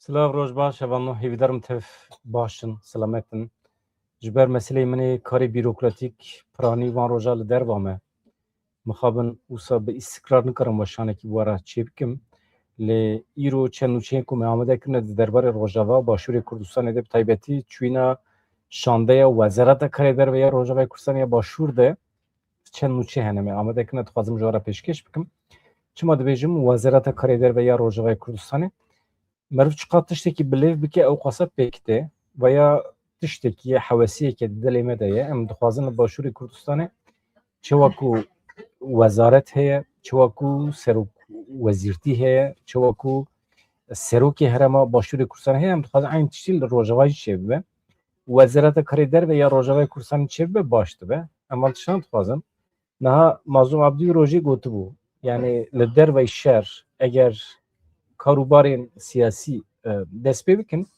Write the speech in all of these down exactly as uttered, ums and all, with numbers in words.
Silav, roj baş, hevalno, hêvîdarim tev baş in, selamet in. Ji ber meseleyê min ê karê bîrokratîk, piranî van roja li derva me. Mixabin wisa bi îstikrar nikarim weşanekî bi we re çêbikim. Lê îro çend nûçeyên ku me amade kirine di derbarê Rojava, Başûrê Kurdistanê de bi taybetî çûyîna şandeya Wezareta Karê Derve ya Rojavayê Kurdistanê ya Başûr de çend nûçe hene me amade kirine, dixwazim ji we re pêşkêş bikim. Çima dibêjim Wezareta Karê Derve ya Rojavayê Kurdistanê? Meriv çiqas tiştekî bi lêv bike, ew qasa pêk tê. Veya tiştekî ye, hewesiyeke di dilê me de ye. Em dixwazin li Başûrê Kurdistanê çi wekû wezaret heye, çi wekû serok wezîrtî heye, çi wekû serokê herêma Başûrê Kurdistanê heye, em dixwazin eyn tiştî li Rojava jî çêbibe. Wezareta Karê Derve ya Rojavayê Kurdistanê çêbibe, baş dibe. Em van tiştan dixwazin. Niha Mazlûm Abdî rojê gotibû, yanî li dervey şer eger karûbarên siyasî, e, dest pê bikin,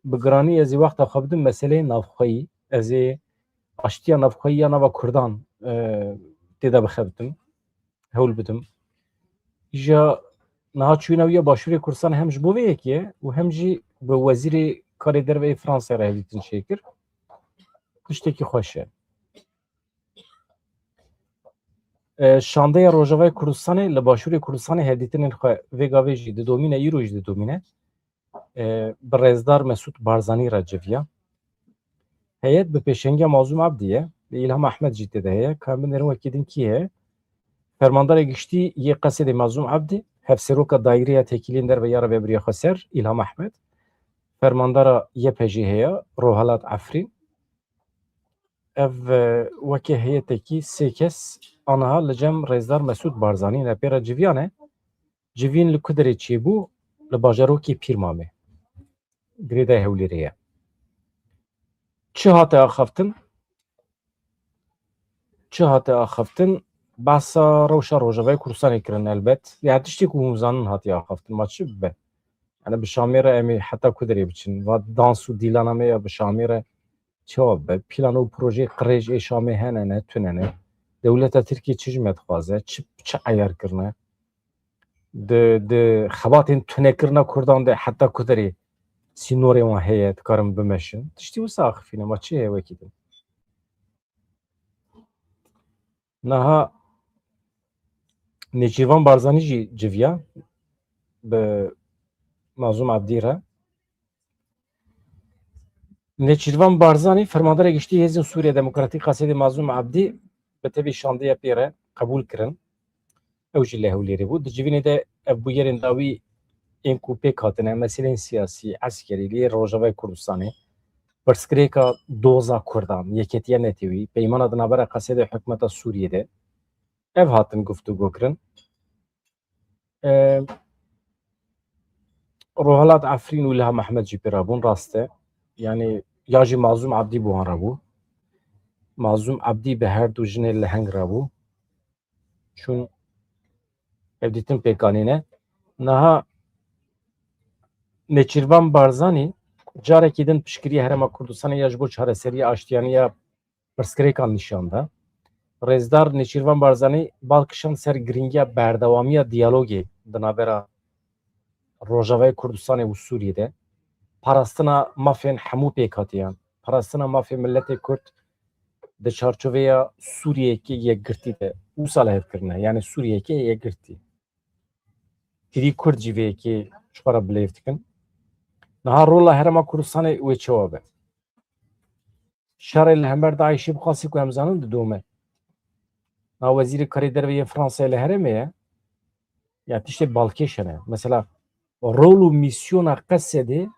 bi giranî ez ê wexta xwe bidim meseleyê navxweyî, ez ê aştiya navxweyî ya nava Kurdan, e, tê de bixebitim, hewl bidim. Îja niha çûyîna wî ya Başûrê Kurdistanê hem ji bo vê yekê ye û hem jî bi Wezîrê Karê Derve yê Fransayê re hevdîtin çêkir. Tiştekî xweş e. E, şandeya Rojavayê Kurdistanê li Başûrê Kurdistanê hevdîtinên xwe vê gavê jî didomîne, îro jî didomîne. E, bi Rêzdar Mesûd Barzanî re civiya. Heyet bi pêşengiya Mazlûm Abdî ye, Îlham Ehmed jî tê de heye. Ka em binêrin wekî din kî heye? Fermandara giştî yê Qesedê Mazlûm Abdî, hevseroka Daîreya Tekîliyên Derve ya Rêvebiriya Xweser Îlham Ehmed, fermandara Y P G heye, Rohelat Efrîn. Ev, e, weke heyetekî sê kes aniha li cem Rêzdar Mesûd Barzanî ne pê re civiyane. Civîn li ku derê çêbû? Li bajarokê Pîrmamê, girêdayê Hewlêrê ye. Çi hate axaftin? Çi hate axaftin? Behsa rewşa Rojavayê Kurdistanê kirin elbet. Ya tiştê ku hûn zanin hatiye axaftin. Ma çi bibe? Yani bi Şamê re em ê heta ku derê biçin? Va dans û dîlana me ya bi Şamê re çawa bibe? Plan û projeyê qirêj ê Şamê hene ne, tune ne? Dewleta Tirkiyê çi ji me dixwaze? Çi, çi eyar kirine? Di, di xebatên tunekirina Kurdan de heta ku derê sînorê wan heye, dikarin bimeşin? Tiştî wisa axifîne, ma çi heye wekî din? Niha Nêçîrvan Barzanî jî civiya bi Mazlûm Abdî re. Nêçîrvan Barzanî, fermandara giştî Hêzên Sûriya Demokratîk Qesedê Mazlûm Abdî, bi tevî şandeya pê re qebûl kirin. Ew jî li Hewlêrê bû. Di civînê de ev bûyerên dawî ên ku pêk hatine, meseleyên siyasî, eskerî li Rojavayê Kurdistanê, pirsgirêka doza Kurdan, yeketiya netewî, peymana di navbera Qesedê û hikûmeta Sûriyê de, ev hatin guftûgo kirin. E, Rohelat Efrîn û Îlham Ehmed jî pê re bûn, rast e. Yanî ya jî Mazlûm Abdî bi wan re bû. Mazlûm Abdî bi her du jinê leheng re bû. Çûn hevdîtin pêk anîne. Niha Nêçîrvan Barzanî carekî din piştgiriya Herêma Kurdistanê ya ji bo çareseriya aştiyaniya pirsgirêkan nîşan da. Rêzdar Nêçîrvan Barzanî bal kişand ser girîngiya berdewamiya diyalogê di navbera Rojavayê Kurdistanê û Sûriyê de, parastina mafên hemû pêkhatiyan, parastina mafê miletê Kurd di çarçoveya Sûriyeyeke yekgirtî de wisa lihevkirine, yanî Sûriyeyeke yekgirtî. Hêdî Kurd jî vê yekê ji xwe re bilêv dikin. Niha rola Herêma Kurdistanê wê çawa be? Şerê li hember DAIŞê bi qasî ku em zanin didome. Na Wezîrê Karê Derve yê Fransayê li herêmê ye. Ya tiştê balkêş hene. Mesela rol û mîsyona Qesedê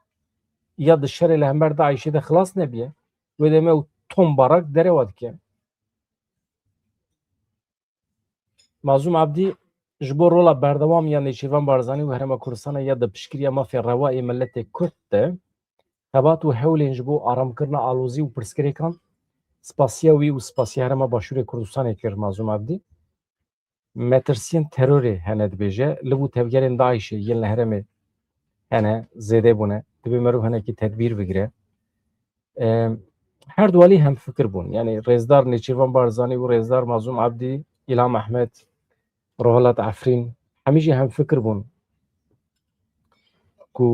ya di şerê li hember DAIŞê de xilas nebiye. Wê demê ew tom barak derewa dike. Mazlûm Abdî ji bo rola berdewam ya Nêçîrvan Barzanî û Herêma Kurdistanê ya di piştgiriya mafê rewa ê miletê Kurd de xebat û hewlên ji bo aramkirina alozî û pirsgirêkan spasiya wî û spasiya Herêma Başûrê Kurdistanê kir Mazlûm Abdî. Metirsiyên terorê hene dibêje, liv û tevgerên DAIŞê yên li herêmê hene, zêde bûne. Divê meriv hinekî tedbîr bigire. Em, her du alî hemfikir bûn. Yanî Rêzdar Nêçîrvan Barzanî û Rêzdar Mazlûm Abdî, Îlham Ehmed, Rohilat Efrîn, hemî jî hemfikir bûn. ku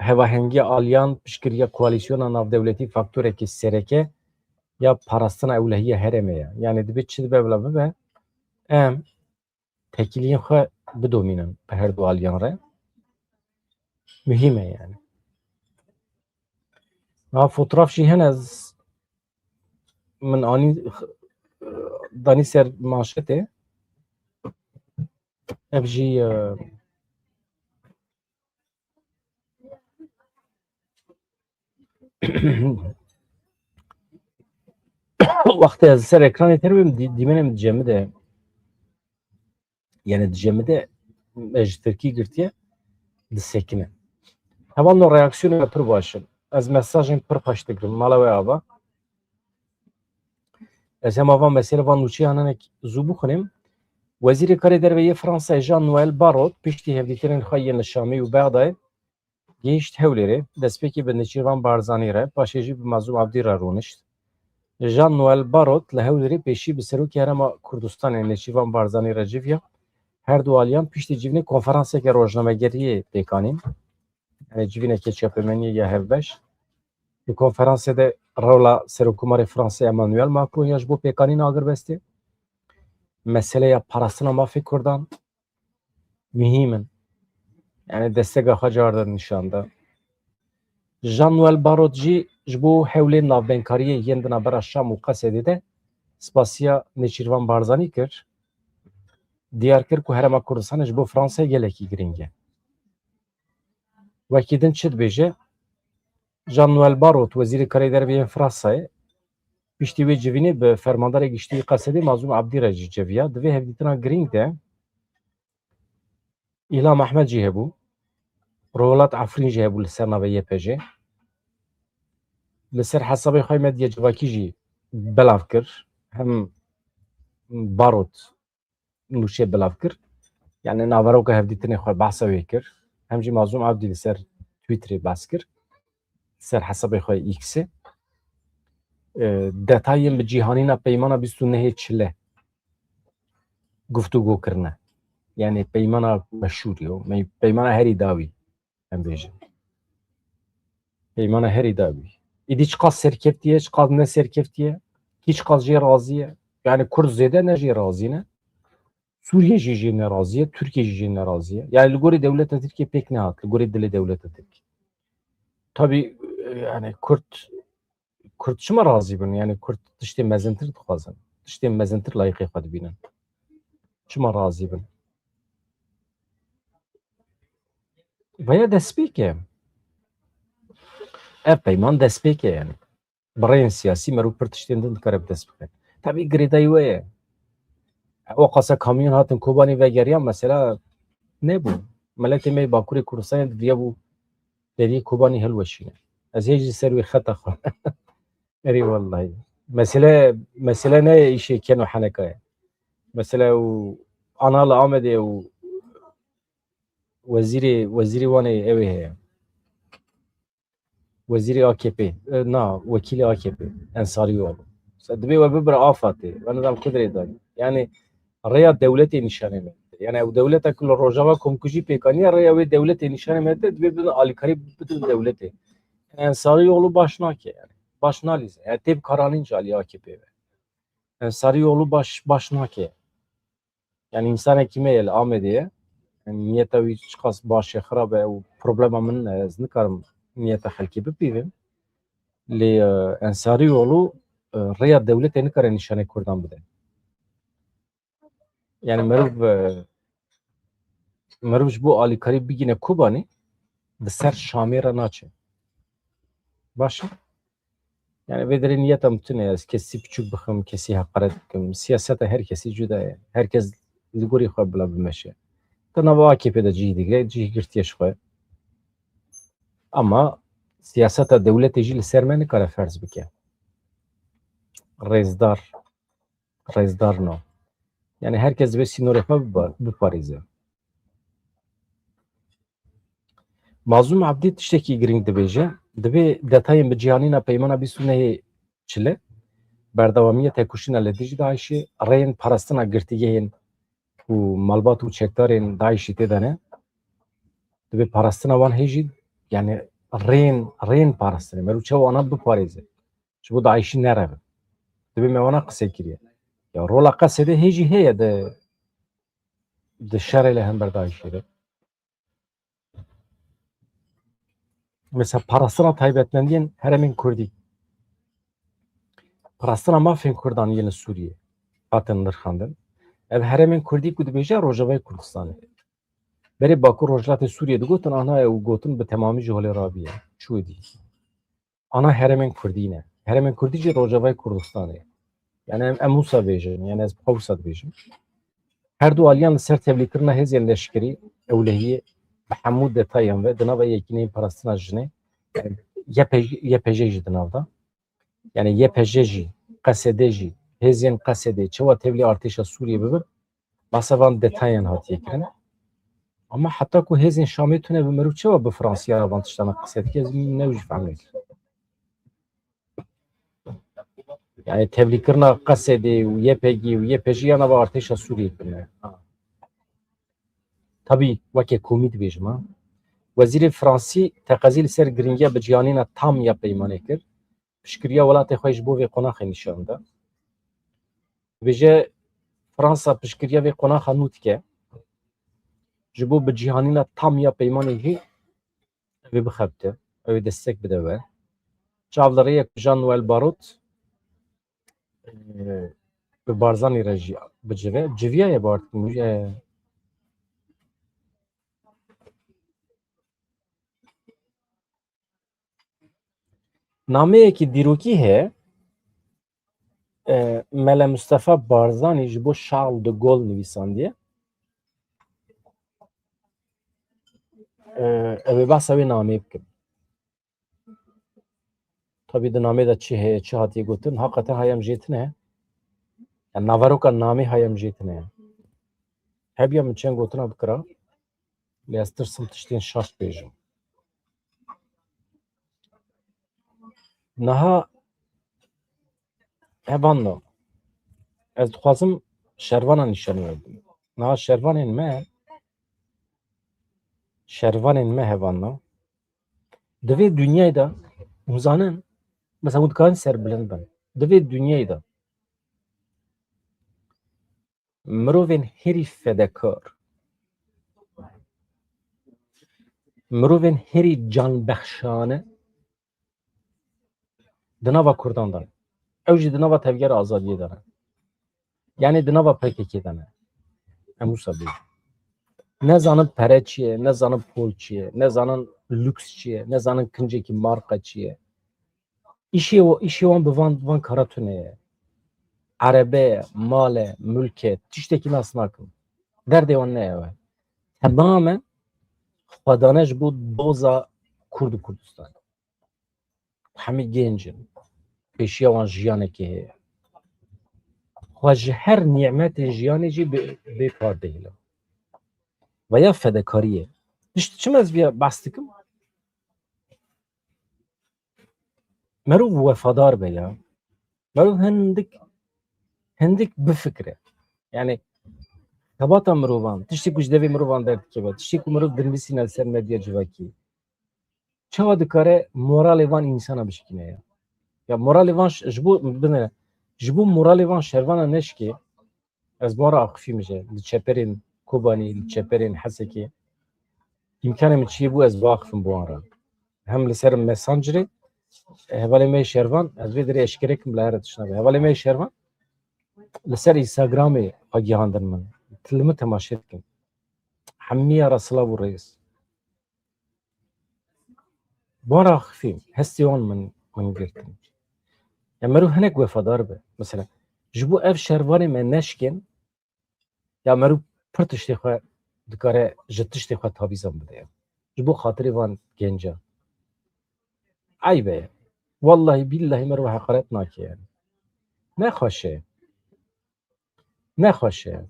hevahengiya aliyan piştgiriya koalîsyona navdewletî faktorekî sereke ya parastina ewlehiya herêmê ye. Yanî dibe çi dibe bila bibe, em tekîliyên xwe bidomînin bi her du aliyan re. Muhîm e yanî. Ha, fotoğraf jî hene, ez, min anî, danî ser manşetê. Ev jî, e, wextê ez ser ekranê têr bim, dî-, dîmenê min dije min de, yani dije min de, ez ji tirkî girtiye, disekine. Hevalno, reaksiyonê me pir baş in. Ez mesajên pir xweş digirim. Mala we ava. Ez hema van mesele van nûçeyan hinek zû bixwînim. Wezîrê Karê Derve yê Fransayê Jean-Noël Barrot piştî hevdîtinên xwe yên li Şamê û Bexdayê gihîşt Hewlêrê, destpêkê bi Nêçîrvan Barzanî re, paşê jî bi Mazlûm Abdî re rûnişt. Jean-Noël Barrot li Hewlêrê pêşî bi Serokê Herêma Kurdistanê Nêçîrvan Barzanî re civiya. Her du aliyan piştî civînê konferanseke rojnamegeriyê pêk anîn. Yani civîneke çapemeniyê ya hevbeş. Di konferansê de rola Serokkomarê Fransê Emmanuel Macron ya ji bo pêkanîna agirbestê, meseleya parastina mafê Kurdan muhîm in. Yani desteka xwe carde nîşan da. Jean-Noël Barrot jî ji bo hewlên navbengkariyê yên di navbera Şam û Qesedê de spasiya Nêçîrvan Barzanî kir. Diyar kir ku Herêma Kurdistanê ji bo Fransayê gelekî girîng e. Wekî din çi dibêje? Jean-Noël Barrot, Wezîrê Karê Derve yên Fransayê, piştî wê civînê bi Fermandarê Giştî yê Qesedê Mazlûm Abdî re jî civiya. Di vê hevdîtina girîng de Îlham Ehmed jî hebû. Rojhilat Efrîn jî hebû li ser navê Y P G. Li ser hesabê xwe medya civakî jî belav kir. Hem Barrot nûçe belav kir. Yani naveroka hevdîtinê xwe behsa wê kir. Hem jî Mazlûm Abdî li ser Twitterê behs kir. Ser hesabê xwe X-ê. E, detayên bi cîhanîna peymana bîst û nehê çile guftûgo kirine. Yani peymana meşhûr yo, me-, peymana herî dawî. Em bêjin. Peymana herî dawî. Îdî çiqas serkeftiye, çiqas ne serkeftiye, kî çiqas jê razî ye. Yani Kurd zêde ne jê razî ne. Sûriye jî jê nerazî ye, Tirkiye jî jê nerazî ye. Yani li gorî dewleta Tirkiye pêk nehat, li gorî dilê dewleta Tirkiye. Tabii, e, yani Kurd, Kurd çima razî bin? Yani Kurd tiştê mezintir dixwazin. Tiştê mezintir layîqê xwe dibînin. Çima razî bin? Veya destpêk e. Ev peyman destpêk e yani. Bi rêyên siyasî merû pir tiştên din dikare bi dest bixe. Tabii girêdayî we ye. O qasa kamyon hatin Kobanî vegeriyan mesela nebû. Miletê me yê Bakurê Kurdistanê diviyabû deriyê Kobanî hilweşîne. Ez hê jî ser wê xeta xwe. Erê wellahî. Mesele, mesele ne îşê ken û heneka ye. Mesele û ana li Amedê û wezîrê, wezîrê wan ê ew ê heye. Wezîrê A K P, e, na, wekîlê A K P, Ensarîoğlu. Se dibê we bibire Afatê, we nizam ku dirê danî. Yani rêya dewletê nîşanê me dide. Yani ew dewleta ku li Rojava komkujî pêk aniye, rêya wê dewletê nîşanê me dide, dibê bidin alîkarî bidin dewletê. Yani Ensarîoğlu baş nake yani. Baş nalîze. Yani tê bi karanîn ji alî A K P ve. Ensarîoğlu baş, baş nake. Yani insanekî me ye li Amedê ye. Yani niyeta wî çiqas baş e, xirab e, ew problema min e, ez nikarim niyeta xelkê bipîvim. Lê, e, Ensarîoğlu, e, rêya dewletê nikare nîşanê Kurdan bide. Yani meriv, e, meriv ji bo alîkarî bigîne Kobanî, bi ser Şamê re naçe. Baş e? Yani vê derê niyeta min tune ye, ez kesî piçûk bixim, kesî heqaret bikim. Siyaseta her kesî cuda ye. Her kes li gorî xwe bila bimeşe. Di nava A K P de cihî digire, cihî girtiye ji xwe. Ama siyaseta dewletê jî li ser me nikare ferz bike. Rêzdar, rêzdar no. Yani her kes divê sînorê xwe bipa-, biparêze. Mazlûm Abdî tiştekî girîng dibêje, divê detayên bi cîhanîna peymana bîst û nehê çile, berdewamiya têkoşîna li dijî DAIŞê, rêyên parastina girtîgehên û malbat û çekdarên DAIŞê tê de ne, divê parastina wan hê jî yani rên, rên parastinê. Meriv çawa wana biparêze. Ji bo DAIŞî nereve. Dibê me wana qise kiriye. Ya rola Qesedê hê jî heye di, di şerê li hember DAIŞê de. Mesela parastina taybetmendiyên herêmên Kurdî. Parastina mafên Kurdan yên li Sûriyê hatin nirxandin. Ev herêmên Kurdî ku dibêje Rojavayê Kurdistanê. Berê Bakur Rojhilatê Sûriyê digotin, ana ew gotin bi temamî ji holê rabiye. Çû dî. Ana herêmên Kurdî ne. Herêmên Kurdî jî Rojavayê Kurdistanê. Yani em, em wisa bêjin, yani ez bi xwe wisa dibêjim. Her du aliyan li ser tevlîkirina hêzên leşkerî ewlehiyê bi hemû detayên ve di nava yekîneyên parastina jinê, yani Y P G, Y P G jî di nav de. Yani Y P G jî, Qesedê jî, hêzên Qesedê çawa tevlî artêşa Sûriyê bibin, behsa van detayên hatiye kirin. Ama heta ku hêzên Şamê tune bi meriv çawa bi Fransiya van tiştana qise dike, ez ne wî jî fehm nekirim. Yani tevlîkirina Qesedê û Y P G û Y P G ya nava artêşa Sûriyê kirine. Tabî weke komî dibêjim ha. Wezîrê Fransî teqezî li ser giringiya bicihanîna tam ya peymanê kir. Piştgiriya welatê xwe ji bo vê qonaxê nîşan da. Dibêje Fransa piştgiriya vê qonaxa nû dike. Ji bo bicihanîna tam ya peymanê hê ew ê bixebite, ew ê destek bide we. Çav li rê ye ku Jean Noël Barrot, e, bi Barzanî re jî bicive. Civiyaye bi artikum, e, nameyekî dîrokî heye. E, Mele Mustafa Barzanî ji bo Charles de Gaulle nivîsandiye. E, ew ê behsa wê nameyê bikim. Tabî di namê de çi heye, çi hatiye gotin, haqete hayem jê tine. Yani naveroka namê hayem jê tine. Hebiya min çend gotina bikira. Lê ez tirsim tiştên şaş bêjim. Niha hevanno. Ez dixwazim şervana nîşanî we bidim. Niha şervanên me, şervanên me hevanno. Di vê dinyayê de hûn zanin, mesela hûn dikarin serbilind bin. Di vê dinyayê de mirovên herî fedekar, mirovên herî canbexşane di nava Kurdan de ne. Ew jî di nava tevgera azadiyê de ne. Yani di nava P K K de ne. Em wisa bêjin. Ne zanin pere çi ye, ne zanin pol çi ye, ne zanin lûks çi ye, ne zanin kincekî marka çi ye. Îşê, îşê wan bi van, van kara tune ye. Erebe, mal e, mulk e, tiştekî nas nakin. Derdê wan ne ew e. Temamen xwedane ji bo doza Kurd û Kurdistan. Hemî genc in. Pêşiya wan jiyanekê heye. Xwe ji her nîmetên jiyanê jî bê, bê par dihêlin. Veya fedekariyê. Pişt çima ez viya behs dikim? Merov wefadar be ya. Merov hindik, hindik bifikre. Yani xebata mirovan, tiştê ku ji devê mirovan derdikeve, tiştê ku mirov dinivîsîne li ser medya civakî, çawa dikare moralê van însana bişkîne ya? Ya moralê van ş-, ji bo, bine, ji bo moralê van şervana neşkê, ez bi wan re axifîm jî. Li çeperên Kobanî, li çeperên Hesekê, îmkanê min çiyê bû ez biaxifim bi wan re. Hem li ser Messengerê, hevalê me yê şervan, ez vê derê eşkere kim bila here tişt nabe. Hevalê me yê şervan, li ser Instagramê xwe gihandin min. Li min temaşe dikin. Hemiya re silav û rêz. Bi wan re axifîm, hestê wan min, min girtin. Ya meriv hinek wefadar be. Mesela, ji bo ev şervanê me neşkên, ya meriv pir tiştê xwe dikare, ji tiştê xwe tavîzan bide ya. Ji bo xatirê van genca. Eyb e. Wellahî billahî meriv heqaret nake yani. Ne xweş e. Ne xweş e.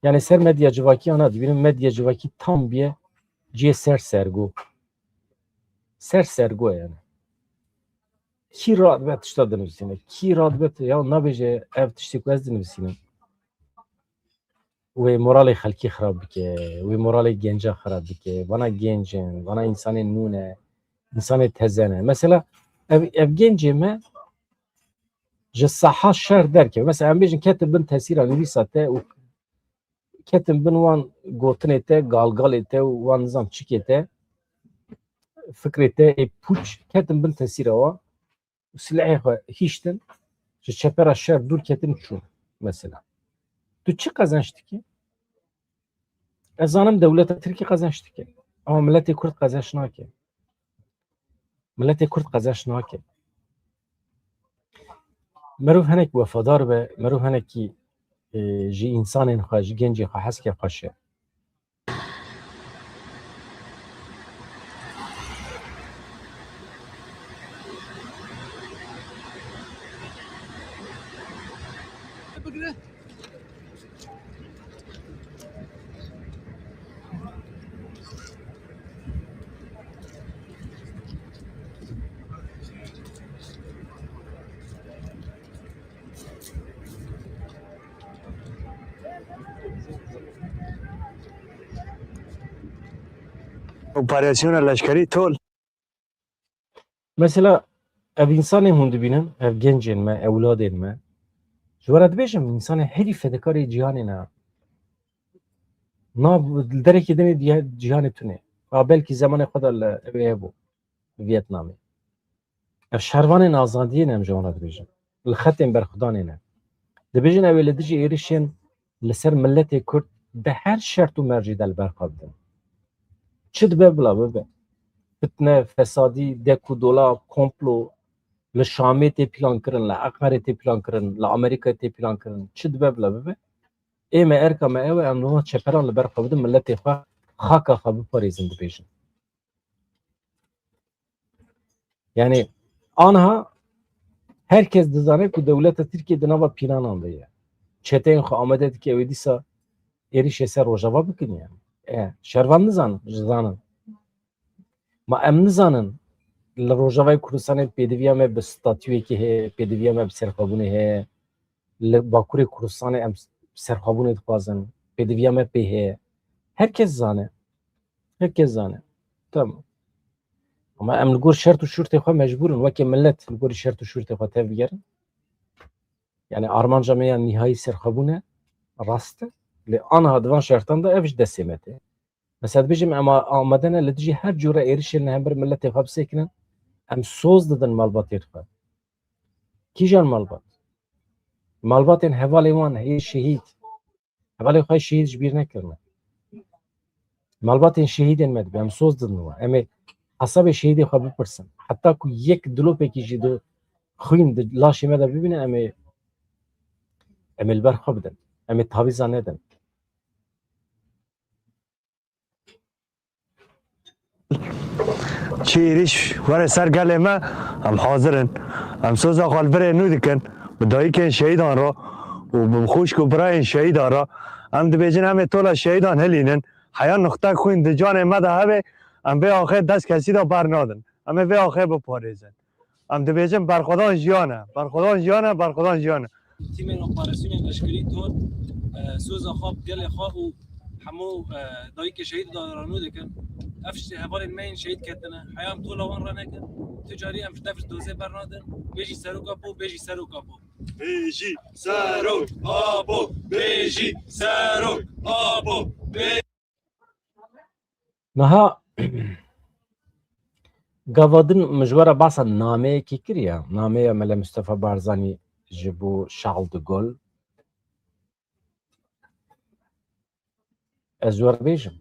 Yani ser medya civakî ana dibînim, medya civakî tam biye cihê ser sergo. Ser sergo yani. Kî radibe tişta dinivîsîne? Kî radibe ti-, ya nabêje ev tiştê ku ez dinivîsînim. wê moralê xelkî xirab bike, wê moralê genca xirab bike. Vana genc in, vana însanên nû ne, însanê teze ne. Mesela ev, ev gencê me ji saha şer derkeve. Mesela em bêjin ketin bin tesîra nivîsa te û ketin bin wan gotinê te, galgalê te û wan nizam çikê te, fikrê te ê pûç ketin bin tesîra wan û silehê xwe hiştin, ji çepera şer dûr ketin çûn mesela. Tu çi qezenç dikî? Ez zanim dewleta Tirkî qezenç dike. Ama miletê Kurd qezenç nake. Miletê Kurd qezenç nake. Merov hinek wefadar be, merov hinekî, e, ji însanên xwe, ji gencên xwe heskê xweş e. Operasyona leşkerî tol. Mesela ev însanên hûn dibînin, ev gencên me, ewladên me. Ji we re dibêjim, însanê herî fedekarê cîhanê ne. Na, li derekê dinê diye cîhanê tune. A belkî zemanê xwe de li ew ê hebû, li Vietnamê. Ev şervanên azadiyê ne, em ji wan re dibêjin. Li xetên berxwedanê ne. Dibêjin ew ê li dijî êrişên li ser miletê Kurd di her şert û mercî de li ber xwe bidin. Çi dibe bila bibe. Fitne, fesadî, dek û dola, komplo, li Şamê tê plankirin, li Eqmerê tê plankirin, li Amerîkayê tê plankirin. Çi dibe bila bibe. Ê me, erka me ew e, em li van çeperan li ber xwe bidin, miletê xwe, xaka xwe biparêzin, dibêjin. Yani anha herkes dizane ku dewleta Tirkiye di nava pîlanan de ye. Çeteyên xwe amade dike, ew ê dîsa êrişê ser Rojava bikin yani. E, şervan nizanin, ji zanin. Ma em nizanin li Rojavayê Kurdistanê pêdiviya me bi statûyekê heye, pêdiviya me bi serxwebûnê heye. Li Bakurê Kurdistanê em serxwebûnê dixwazin, pêdiviya me pê heye. Herkes zane. Herkes zane. Tamam. Ama em li gor şert û şûrtê xwe mecbûr in, weke milet li gorî şert û şûrtê xwe tevbigerin. Yani armanca me ya nihayî serxwebûn e, rast e. Lê anha di van şertan de ev ji destê me tê. Mesela dibêjim em a-, amade ne li dijî her cure êrişên li hember miletê xwe bisekinin, em soz didin malbatê xwe. Kîjan malbat? Malbatên hevalê wan heye şehîd. Hevalê xwe şehîd ji bîr nekirine. Malbatên şehîdên me dibe, em soz didin wan. Em ê hesabê şehîdê xwe bipirsin. Heta ku yek dilopekî jî di xwîn di laşê me de bibîne, em ê, em ê li ber xwe bidin. Em ê tavîza nedin. Çi êrîş were ser gelê me, em hazir in. Em soza xwe li virê nû dikin, bi dayikên şehîdan re û bi xwişk û birayên şehîdan re. Em dibêjin, em ê tola şehîdan hilînin. Heya nuxtek xwîn di canê me de hebe, em vê axê dest kesî de bernadin. Em ê vê axê biparêzin. Em dibêjin berxwedan jiyan e, berxwedan jiyan e, berxwedan jiyan e. Tîmên operasyonên leşkerî Tor, e, soza xwe bi gelê xwe û hemû, e, dayikê şehîd de ranû dikin. Ev ştê hevalên me yên şehîd ketine. Heya em tola wan ranekin. Tu carî em ji dev ji dozê bernadin. Bêjî Serok Apo, bêjî Serok Apo. Bêjî Serok Apo, bêjî Serok Apo, bê- Niha gava din min ji we re behsa nameyekê kiriye. Nameya Mele Mustafa Barzanî ji bo Charles de Gaulle. Ez ji we re bêjim.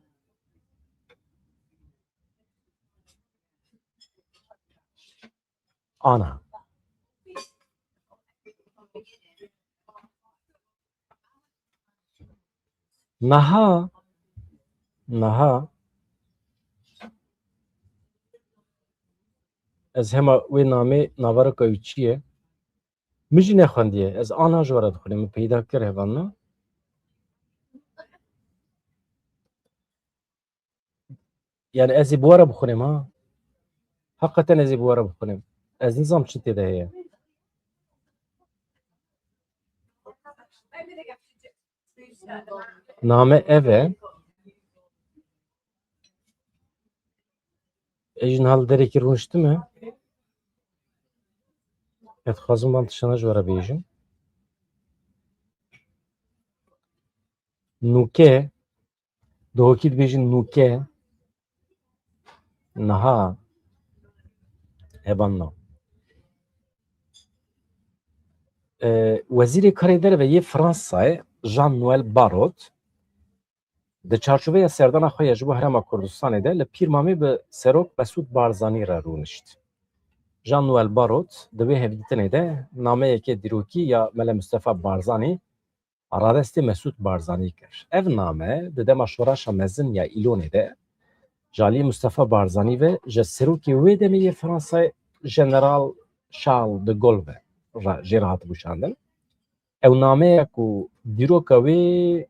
Ana. Niha, niha ez hema wê namê naveroka wî çi ye? Min jî nexwendiye. Ez ana ji we re dixwînim. Min peyda kir hevalna. Yani ez ê bi we re bixwînim ha. Heqeten ez ê bi we re bixwînim. Ez nizam çi tê de heye. Name ev e. Ez jî niha li derekî rûniştime. Ez dixwazim van tiştana ji we re bêjim. Nûke, di hokî dibêjin nûke. Niha hevan na. E, Wezîrê Karê Derve yê Fransayê Jean-Noël Barrot di çarçoveya serdana xwe ya ji bo Herêma Kurdistanê de li Pîrmamê bi Serok Mesûd Barzanî re rûnişt. Jean-Noël Barrot di wê hevdîtinê de nameyeke dîrokî ya Mele Mustafa Barzanî radestê Mesûd Barzanî kir. Ev name di dema şoreşa mezin ya Îlonê de ji aliyê Mustafa Barzanî ve ji serokê wê demê yê Fransayê General Charles de Gaulle ve re jê re hatibû şandin. Ew nameya ku dîroka wê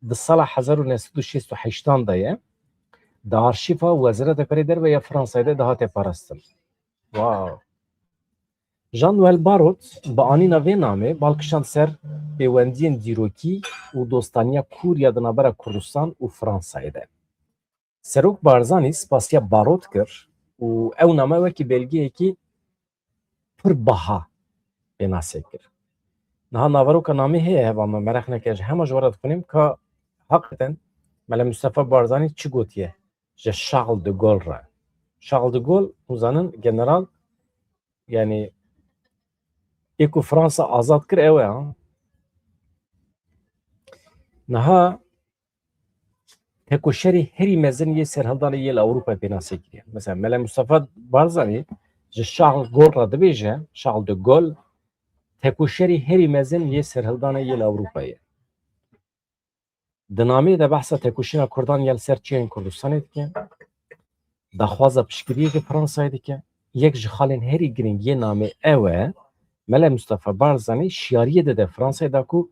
di sala hezar û neh sed û şêst û heştan de ye, di arşîva Wezareta Karê Derve ya Fransayê de dihate parastin. Wow. Jean-Noël Barrot bi anîna vê namê bal kişand ser pêwendiyên dîrokî û dostaniya kûr ya di navbera Kurdistan û Fransayê de. Serok Barzanî spasiya Barrot kir û ew name wekî belgeyekî pir baha pênasê kir. Niha naveroka namê heye, heva me mereq neke, ji hema ji we re dixwînim ka heqîqeten Mele Mustafa Barzanî çi gotiye ji Charles de Gaulle re. Charles de Gaulle, hûn zanin, general, yanî ê ku Fransa azad kir ew e, ha. Niha tekoşerê herî mezin yê serhildanê yê li Ewropayê pênasê kiriye. Mesela Mele Mustafa Barzanî ji Charles Gaulle re dibêje, Charles de Gaulle, tekoşerê herî mezin yê serhildanê yê li Ewropayê ye. Di nameyê de behsa tekoşîna Kurdan ya li ser çiyayên Kurdistanê dike, daxwaza piştgiriyê ji Fransayê dike. Yek ji xalên herî girîng yê namê ew e, Mele Mustafa Barzanî şiyariyê dide Fransayê da ku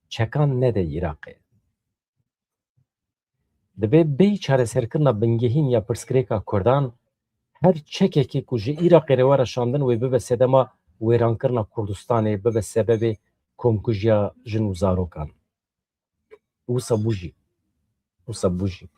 çekan nede Iraqê. Dibe bêyî çareserkirina bingehîn ya pirsgirêka Kurdan, her çekekê ku ji Iraqê re were şandin wê bibe sedema wêrankirina Kurdistanê, bibe sebebê komkujiya jin û zarokan. Wisa bû jî. Wisa bû jî.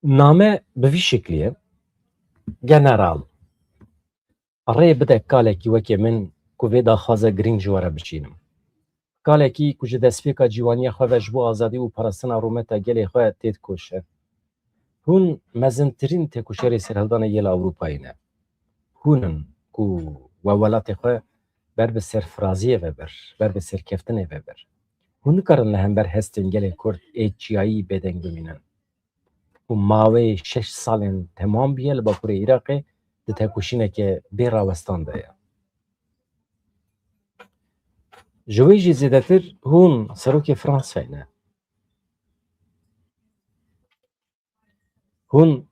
Name bi vî şeklî ye. General, rê bide kalekî wekî min ku vê daxwaza girîng ji we re bişînim. Kalekî ku ji destpêka cîwaniya xwe ve ji bo azadî û parastina rûmeta gelê xwe têdikoşe. Hûn mezintirîn têkoşerê serhildanê yê li Ewropayê ne. Hûn in ku we welatê xwe ber bi serfiraziyê ve bir, ber bi serkeftinê ve bir. Hûn nikarin li hember hestên gelê Kurd ê çiyayî bêdeng bimînin. Û mawê şeş salên temam bûye li Bakurê Iraqê di tekoşîneke bê rawestan de ye. Ji wê jî zêdetir hûn serokê Fransayê ne. Hûn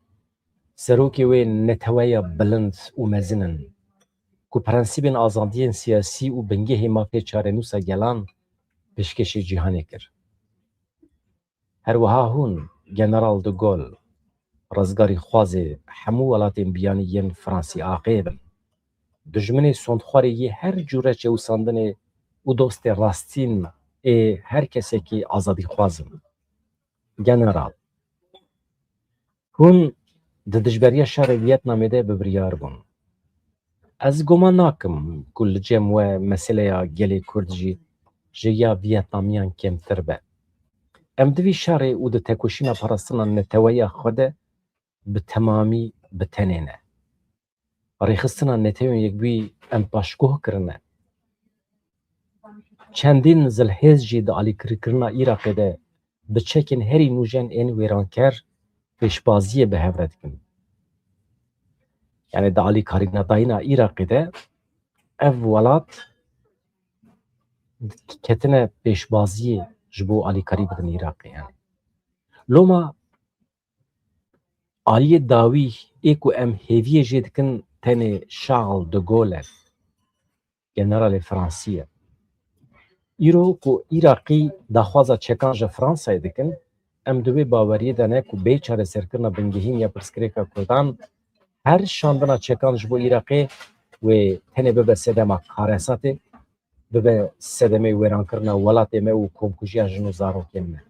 serokê wê neteweya bilind û mezin in ku prensîbên azadiyên siyasî û bingehê mafê çarenûsa gelan pêşkêşî cîhanê kir. Her wiha hûn General de Gaulle, rizgarîxwazê hemû welatên biyanî yên Fransî aqê bin. Dijminê sondxwarê yê her cûre çewisandinê û dostê rastîn ê her kesekî azadîxwaz in. General, hûn di dijberiya şerê Vietnamê de bi biryar bûn. Ez guman nakim ku li cem we meseleya gelê Kurd jî ji ya Vietnamiyan kêmtir be. Em di vî şerê û di tekoşîna parastina neteweya xwe de bi temamî bi tenê ne. Rêxistina Netewên Yekbûyî em paşguh kirine. Çendîn zilhêz jî di alîkirîkirina Iraqê de bi çekên herî nûjen ên wêranker pêşbaziyê bi hev re dikin. Yanî di alîkarînedayîna Iraqê de ev welat ketine pêşbaziyê ji bo alîkarî bidin Iraqê. Yani loma aliyê dawî ê ku em hêviyê jê dikin tenê Charles de Gaulle e, generalê Fransî ye. Îro ku Iraqî daxwaza çekan ji Fransayê dikin, em di wê baweriyê de ne ku bê çareserkirina bingehîn ya pirsgirêka Kurdan, her şandina çekan ji bo Iraqê wê tenê bibe sedema karesatê, bibe sedemê wêrankirina welatê me û komkujiya jin û zarokên me.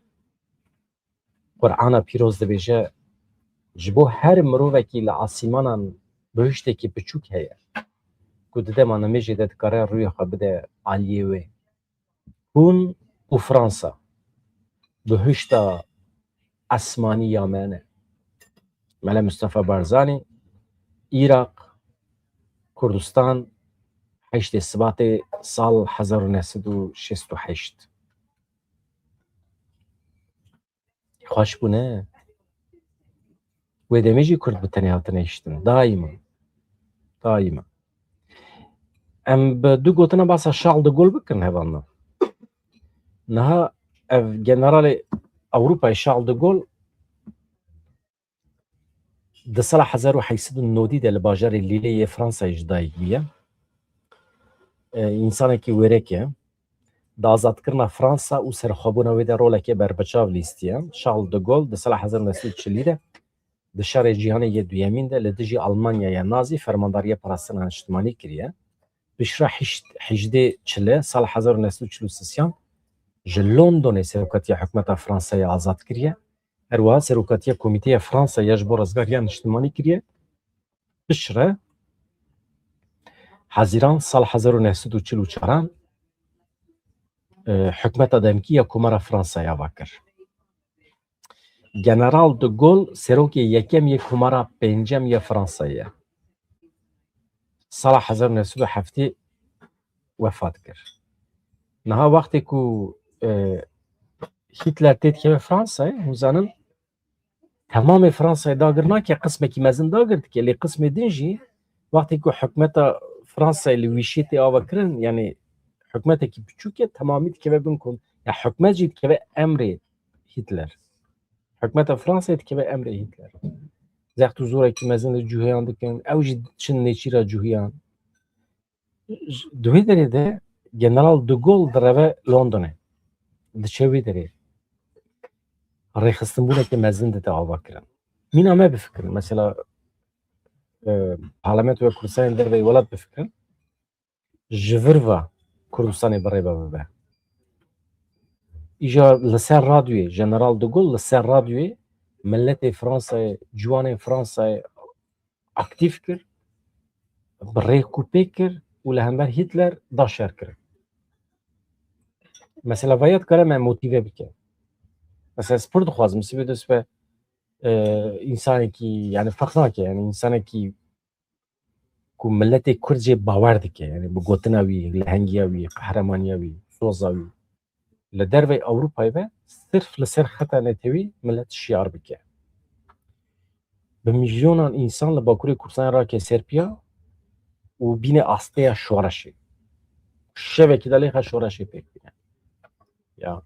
Qur'ana pîroz dibêje, ji bo her mirovekî li asîmanan bihiştekî piçûk heye, ku di dema nimêjê de dikare rûyê xwe bide aliyê wê. Hûn û Fransa bihişta esmanî ya me ne. Mele Mustafa Barzanî, Iraq, Kurdistan, heştê Sibatê sal hezar û neh sed û şêst û heşt. Xweş bû ne? Wê demê jî Kurd bi tenê hatine hiştin. Daîma. Daîma. Em bi du gotina basa Charles de Gaulle bikin hevalna. Niha ev generalê Ewropayê Charles de Gaulle di sala hezar û heşt sed û nodî de li bajarê Lîlê yê Fransayê ji dayik bûye. E, însanekî wêrek e. Di azadkirina Fransa û serxwebûna wê de roleke berbiçav lîstiye. Charles de Gaulle di sala hezar û neh sed û çilî de di şerê cîhanê yê duyemîn de li dijî Almanyaya Nazî fermandariya parastina niştimanî kiriye. Piştre hişt-, hejdê çile sal hezar û neh sed û çil û sisiyan ji Londonê serokatiya hikûmeta Fransayê azad kiriye. Her wiha serokatiya Komîteya Fransa ya ji bo Rizgariya Niştimanî kiriye. Piştre Hezîran sal hezar û neh sed û çil û çaran, e, hikûmeta demkî ya Komara Fransayê ava kir. General de Gaulle serokê yekem yê Komara pêncem ya Fransayê ye. Sala hezar û neh sed û heftê wefat kir. Niha wextê ku, e, Hitler tê dikeve Fransayê, hûn zanin, temamê Fransayê dagir nake, qismekî mezin dagir dike, lê qismê din jî wextê ku hikûmeta Fransayê li wîşê tê ava kirin, yanî hikûmetekî piçûk e, temamî dikeve bin kon-, ya hikûmet jî dikeve emrê Hitler. Hikûmeta Fransayê dikeve emrê Hitler. Zext û zorekî mezin li cûheyan dikin, ew jî çin nêçîra cûhiyan. Di wê derê de General de Gaulle direve Londonê. Diçe wê derê. Rêxistinbûneke mezin dide ava kirin. Mîna me bifikirin. Mesela, e, Parlamentoya Kurdistanê derveyî welat bifikirin. Ji vir ve Kurdistanê bi rê ve bibe. Îja li ser radyoyê, General de Gaulle li ser radyoyê miletê Fransayê, ciwanên Fransayê aktîf kir, bi rê kûpê kir û li hember Hitler da şer kirin. Mesela vaya dikare me motîve bike. Mesela ez pir dixwazim sibê dest be, e, însanekî, yani ferq nake, yani însanekî ku miletê Kurd jê bawer dike, yani bi gotina wî, lehengiya wî, qehremaniya wî, soza wî, li derveyî Ewropayê be sirf li ser xeta netewî milet şiyar bike. Bi milyonan însan li Bakurê Kurdistanê rake ser piya û bîne asteya şoreşê. Şevekî de lêxa şoreşê pêk bîne. Ya.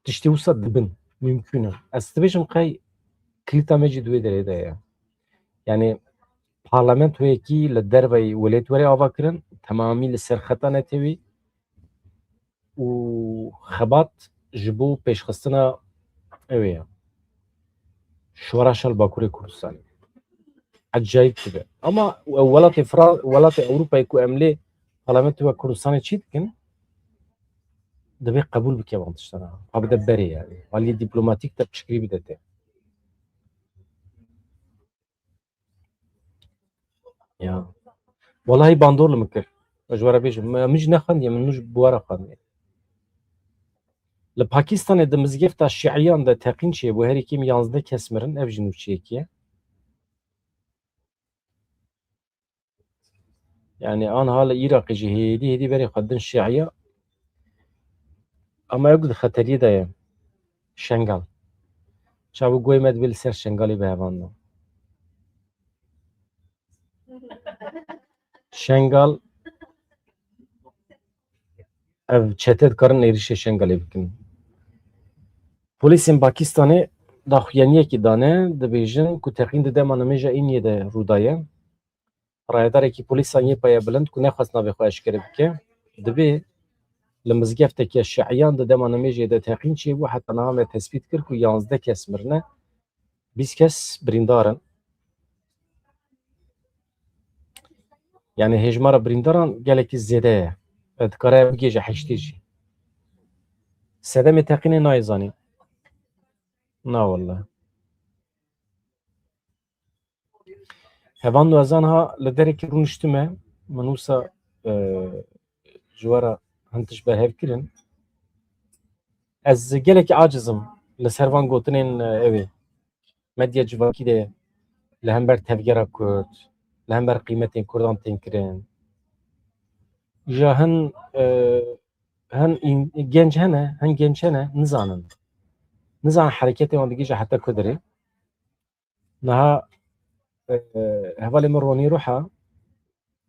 Tiştê wisa dibin, mimkûn e. Ez dibêjim qey kilîta me jî di wê derê de ye. Yani parlamentoyekî li derveyî welêt were ava kirin, temamî li ser xeta netewî û xebat ji bo pêşxistina ew ê ye. Şoreşa li Bakurê Kurdistanê. Ecayîb dibe. Ama ew welatê Fra-, welatê Ewropayê ku em lê parlamentoya Kurdistanê çî dikin, divê qebûl bike van tiştana. Ha bide berê yani. Aliyê dîplomatîk de piştgirî bide te. Ya. Walahi bandor li min kir. Ez ji we re bêjim. Min, min jî nexwendiye, min nû ji bo we re xwendiye. Li Pakistanê di mizgefta şiiyan de teqîn çêbû, herî kêm yanzdeh kes mirin, ev jî nûçeyekî ye. Yani anha li Iraqê jî hêdî hêdî berê xwe din şiiya. Ama ew di xeteriyê de ye. Şengal. Çav û guhê me divê li ser Şengalê bihevandin. Şengal ev çete dikarin êrişê Şengalê bikin. Polîsên Pakistanê daxuyaniyekî dane, dibêjin ku teqîn di dema nimêja Îniyê de rûdaye. Rayedarekî polîsan yê payebilind ku nexwest navê xwe eşkere bike, dibê li mizgefteke şiiyan di dema nimêjê de teqîn çêbû, heta niha me tespît kir ku yanzdeh kes mirine, bîst kes birîndar in. Yani hêjmara birîndaran gelekî zêde ye. E, dikare bigêje heştê jî. Sedemê teqînê nayê zanîn. Na welle. Hevan û ezan ha li derekî rûniştime, min wisa, e, ji we re hin tişt berhev kirin. Ez gelekî aciz im li ser van gotinên, e, ew ê. Medya civakî de li hember tevgera Kurd, li hember qîmetên Kurdan tên kirin. Ja hin, e, hin în-, genc hene, hin genc hene, nizanin. Nizanin hereketê wan digihîje heta ku derê. Niha, e, hevalê min Ronî Ruha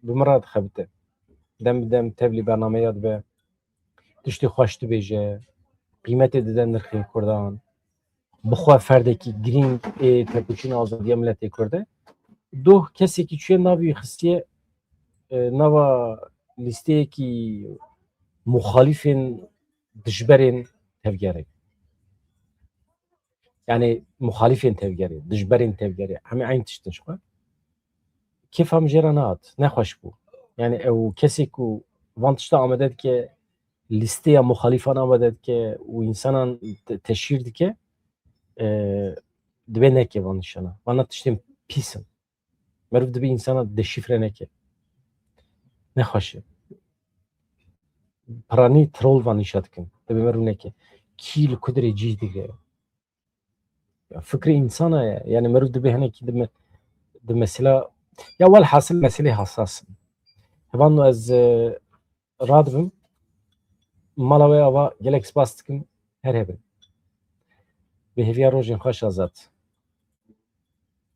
bi min re dixebite. Dem bi dem tevlî bernameya dibe. Tiştê xweş dibêje. Qîmetê dide nirxên Kurdan. Bi xwe ferdekî girîng ê tekoşîna azadiya miletê Kurd e. Doh kesekî çûye navî xistiye, e, nava lîsteyekî muxalîfên dijberên tevgerê. Yani muxalîfên tevgerê, dijberên tevgerê, hemî eyn tişt in ji xwe. Kêfa min jê re nehat, nexweş bû. Yani ew kesê ku van tişta amade dike, lîsteya muxalîfan amade dike û însanan te-, teşhîr dike, e, dibe neke van nîşana. Vana tiştên pîs in. Meriv dibe însana deşîfre neke. Nexweş e. Piranî troll van nîşa dikin. Dibe meriv neke. Kî li ku dirê cîh digre. Ya, fikrê însana ye. Yani meriv dibe hinekî di me-, di mesela, ya welhasil meselê hassas in. Hevan ez, e, radibim. Mala we ava gelek spas dikim. Her hebin. Bi hêviya rojên xweş Azad.